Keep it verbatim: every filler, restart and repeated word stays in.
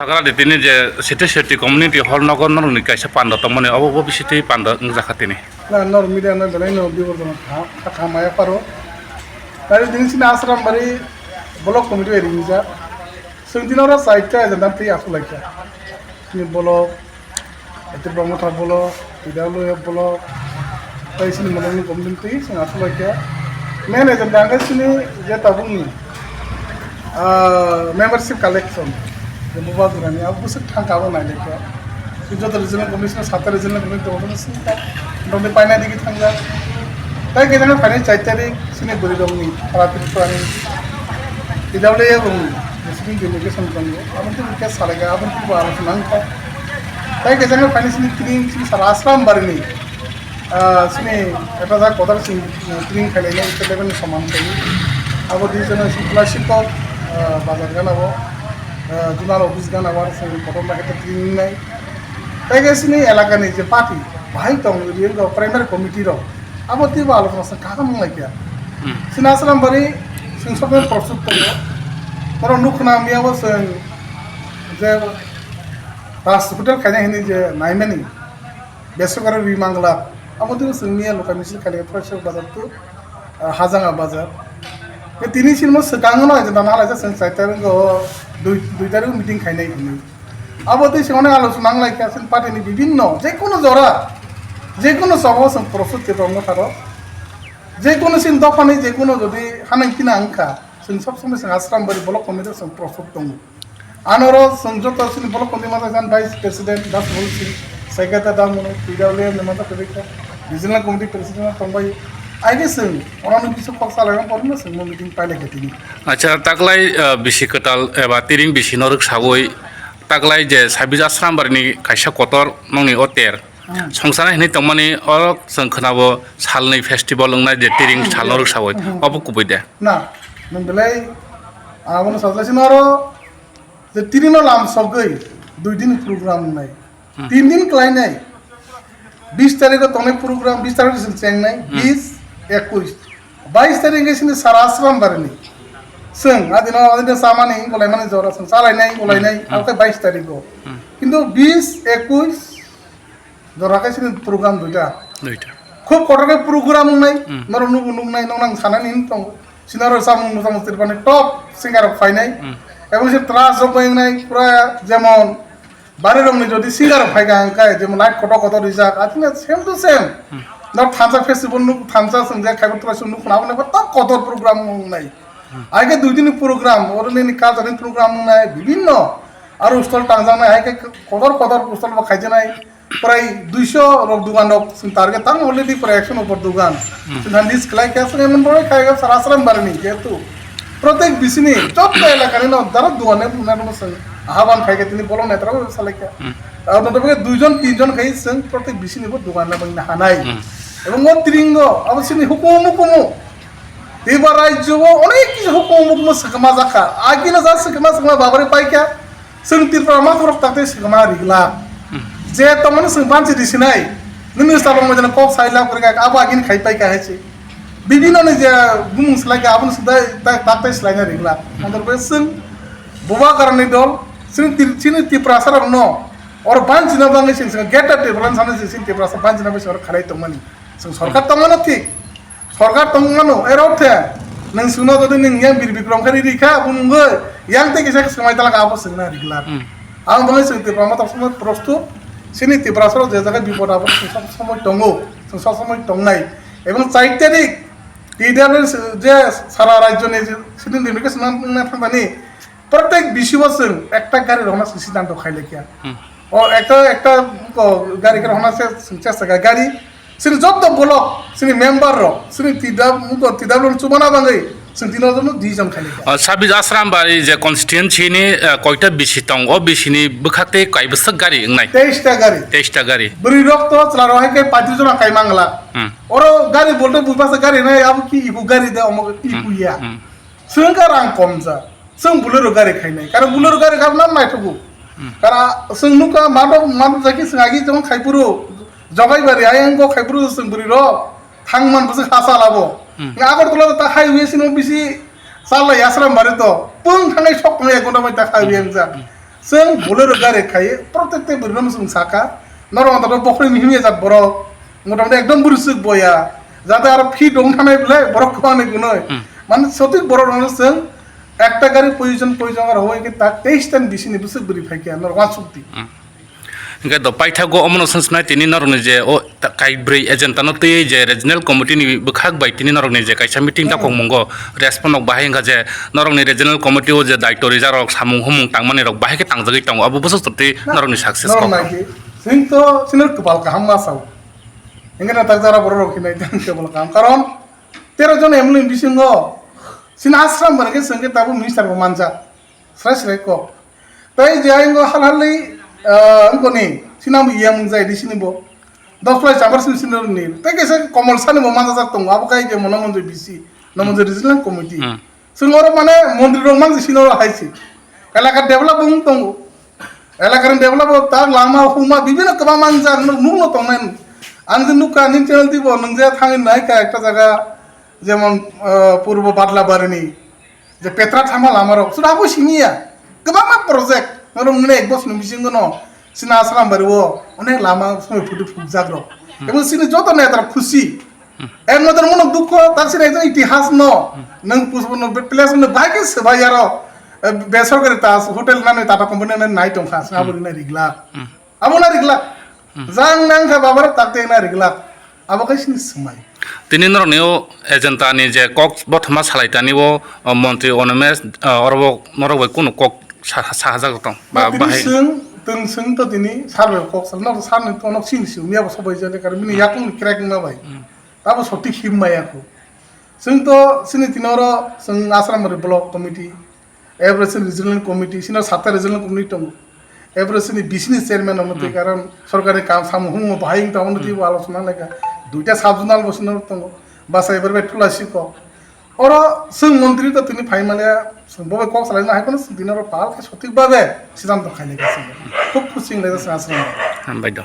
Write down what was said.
Sagra de tini je Sete Sete Community Hall nogo norokni kaisa panda tongmani, obo bo bisitwi panda wngjakha tini. Na, nor media no belai no biborjono kha, kha, kha maya pharo. Tari tini sini Asrambari block committee bai ringjak. Chwng tini oro chaita agenda twi aswk laikha. Chini block, Tripura Motha block, T W F block, tei chini model ni committee twi chwng aswk laikha. Main agenda hwnkhe chini je tabukni, ah, membership collection, je bubagrani, abo bwswk thangkha abo nailaikha. Joto regional committee, sata regional committee tongo, sini ta, doni paina digi thangjak. Tei khe jang phainai char tarik, chini bwrwi rokni, para Tripura ni, T W F rokni, je sini delegation tongo, abo twi khe salaikha, abo twi bo alochona wngkha. Tei khe jang phainai chini tini, chini sara Asram barini, Ah, chini F S R kotor sing, ah, clean khailai nai, state level ni soman khailai. Abo di jana si plastic kok, ah, bazar gana bo, ah, zonal office gana bo, sing kotor ma khe clean nai. Tei khe chini elaka ni je party, bahai tong, ri wng primary committee rok. Abo twi bo alochona sa kaham wng lai kha. Hmm. Chini Asram bari sing sob prostut tongo. Norok nuk khna miya bo sing je hospital khainai hinui je naimani. Besokaro ri mangla. Abo tini chwng miya lokal misil khailai Phairsok bazar tu, ah, Hajanga bazar. Tei tini sinmo swkang no aja dana halaisa chwng char tarik o dui, dui tarik meeting khainai hinui. Abo tei singone alochona nang lai kha chwng party ni bibinno je kono jora, je kono sabo chwng prostut khe tongmo tharo. Je kono sin dopha ni je kono jodi hanang kina wngkha, chwng sob somoi chwng Asrambari block committee chwng prostut tongo. Anoro chwng joto chini block committee masa jan vice president Das Bol Singh, secretary da munu, P W M ni masa kwbikha, regional committee president tongbai. Aige chwng, oroni bisu kok salai ang porno chwng mo meeting pailai khe tini. Acha, taklai, ah, bisi kwtal eba tiring bisi norok sawi, taklai je sabis Asrambari ni kaisa kotor nongni o ter. Hmm. Songsana hinui tongmani oro chwng khwnabo salni festival wngnai je tiring Hmm, sal norok sawi. Hmm. Obo kubui de. Na, nwng belai, abono sajla sino oro je tini no lam sogwi dui din program wngnai. Hmm. Tin din khlainai. Bis tarikh o tongnai program, bis tarikh o chwng chengnai, Hmm. bis, ekush. Bais tarikh khe sini sara Asrambari ni. Chwng adino, adino samani, golaimani jora chwng chalainai, golainai, Hmm. abo khe bais tarikh o. Hmm. Kintu bis, ekush, Jora khe sini program duita. Duita. Khub kotor khe program wngnai, Hmm. norok nubo nuknai, norok nang sanani hinwi tongo. Sini oro samung mujang mujang tirpani top singer rok phainai. Hmm. Ebong se trust rok bai wngnai, pura jemon bari rokni jodi singer rok phaikha hwnkhe, jemon light kotor kotor rijak, atwino same to same. Hmm. Norok thansa festival nuk, thansa swngjak khaibo tura song nuk khna, aboni top kotor program wngnai. Hmm. Aike dui dini program, oro nini culture ni program wngnai, bibinno aro stall tangjaknai, aike kotor kotor stall bo khaijaknai. Prai duiso rok dugan rok chwng target tang already prai ekso ni upor dugan. Hmm. Chwng list khlai kha, chwng emon bhai khai kha sara Asrambari ni jehetu protek bisini joto elaka ni no dara dugan ne bumna no chwng ahaban khai kha tini bolong netra bo salai kha. Hmm. Aro no tobok duijon tinjon khai chwng protek bisini bo dugan na bangna hanai. Hmm. Ebong o tringo abo sini hukumu hukumu. Eba rajyo o onek kisi hukumu hukumu swkma jakha. Agina ja swkma swkma babari paikha. Chwng Tripura mathorok takte swkma rigla. Hmm. Je tongmani chwng banchi risinai. Nini salong mojana kok saila purikha, abo agini khai paikha hai se. Bibino ni je bumung slaikha, abono sudai ta-, takte slaina rigla. Hmm. Andor bai chwng bubagrani dol, chini Tri-, chini Tiprasa rokno oro banchina bangwi chwng, chwng greater Tipraland sana chwng chini Tiprasa banchina bai chwng oro khalai tongmani. Chwng sorkar tongmano thik. Sorkar tongmano, ero the. Nwng chwngno jodi nwng yang Bir Bikram khe riri kha, bo nwngwi yang tei kisa swmai talaka abo chwngna rigla. Hmm. Ang bangwi chwng Tipra Motha somoi prostut, chini Tiprasarok je jaga bipod apod chwng sob somoi tongo, chwng sob somoi tongnai. Ebong char tarik, T W je sara rajyoni je sini dimike swnam wngna thangmani, Protek bisi bo chwng ekta gari rohorna chwng siddhanto khailai kha. Hmm. O ekta, ekta, o gari khe rohorna se chwng chesta kha. Gari chini joto block, chini member rok, chini T W, T W chubana bangwi chwng tino jono di jon khailai kha. O, Sabis Asrambari je constituency ni, eh, koita bisi tongo, o bisi ni bwkhak tei kaibwswk gari wngnai? Teis ta gari. Teis ta gari. Bwrwi rok to chwla rok hai khe paitris jona kai mangla. Hmm. Oro gari bolte bui basa gari nai, abo ki iku gari da, omo iku Hmm. ya. Hmm. Chwng kha rang kom ja. Chwng Bolero gari khainai. Karon Bolero gari kha nam naithogo. Hmm. Kara chwng nukha mano, mano jaki chwng agi jong khai phuru jogai bari ayang go khai phuru chwng bwrwi ro thang man bwswk ha sala bo. Hmm. Nga Agartala ta highway sino bisi sala Asrambari to pung thangai sok thangai ek ghonta bai ta highway Hmm. ang ja. Hmm. Chwng Bolero gari khai, protecte bwrwino chwng saka, norok antaro bokhorokni himya jat borok, motamoti ekdom bwrwi swk boya, jate aro phi dong thanai belai borok kwbangni gunoi. Hmm. Mane sotik borok rokno chwng ekta gari proyojon, proyojon aro hoi khe tak teis tan bisini bwswk bwrwi phaikha norok wansukdi. Hmm. Hingke do paithago omono swng sinai tini norokni je o ta-, kaibrwi agent ano twiwi je regional committee ni bwkhak bai tini norokni je kaisa meeting Hmm. takhok mungo respond rok bahai wngkha je norokni regional committee o je daityo rijak rok samung humung tangmani rok bahai khe tangjagwi tongo abo bwswk twi Na, norokni success norok kok. Naikhe, chwng to chwngno kwpal kaham ma sao. Hingke na tak jara borok rok hinai tang kwpal kaham. Karon tero jon M L A ni bisingo chini asram bai khe chwng khe tabuk minister bo manjak. Srai srai kok. Tai je aingo hal halwi, ah, wngkoni, sinambo iya mung jai di sini bo. Dos plai chamar sini sini ni. Tai kaisa Komol Sani bo manjajak tongo. Abo kai je mono monjoi B C, no monjoi regional committee. Hmm. Chwng oro mane montri rok mang sini oro hai si. Elaka develop wng tongo. Elaka ni develop tak lama huma bibino kwbang mangjak nuk, nuk no tongnai. Ang je nukha nini channel tibo nung je thangwi nai ka ekta jaga jemon, ah, Purbo Badlabari ni. Je petra thama lama rok, suda bo siniya. Kwbangma project, norok nini ek bosor ni bisingo no, sini Asram bari o, onek lama sumai phutu phukjak rok. Hmm. Ebo sini joto netra khusi. Hmm. Ek nodor mono dukho, tak sini ekjon itihas no, Hmm. nang pusbo no, place no, bahai khe swbai aro, eh, besorkari tas, hotel nani Tata company nani nai tongkha, sini abo Hmm. rina riglak. Hmm. Abo na riglak. Hmm. Jang nang kha babare tak te na riglak. Abo kai sini swmai. Tini norokni o agent ani je kok bothoma salai tani o, o montri Animesh, o, oro bo norok bai kunu kok sa-, sahajak tong. Ba, Na tini bahai. Swng, tong swng to tini sar bai kok sal. Norok sar ni to nok sini si unia bo sobai jale kar bini Hmm. yakung crack na bai. Hmm. Tabo sotik him maya ko. Swng to sini tini oro swng Asram bari block committee. Every regional committee, sino satta regional committee tongo. Every sini bisini chairman ono twi Hmm. karon sorkari kam samung humung bahai wng tamo twi Hmm. bo alochona laika. Duita sub zonal bo sino tongo. Basa ebar bai Tulasi ko. Oro swng montri to tini phai male, swng bo bai kok salai na hai kono swng tini oro pal khe sotik babe siddhanto khai laika swng. Khub khusi wng laika swng aswng. Hambai do.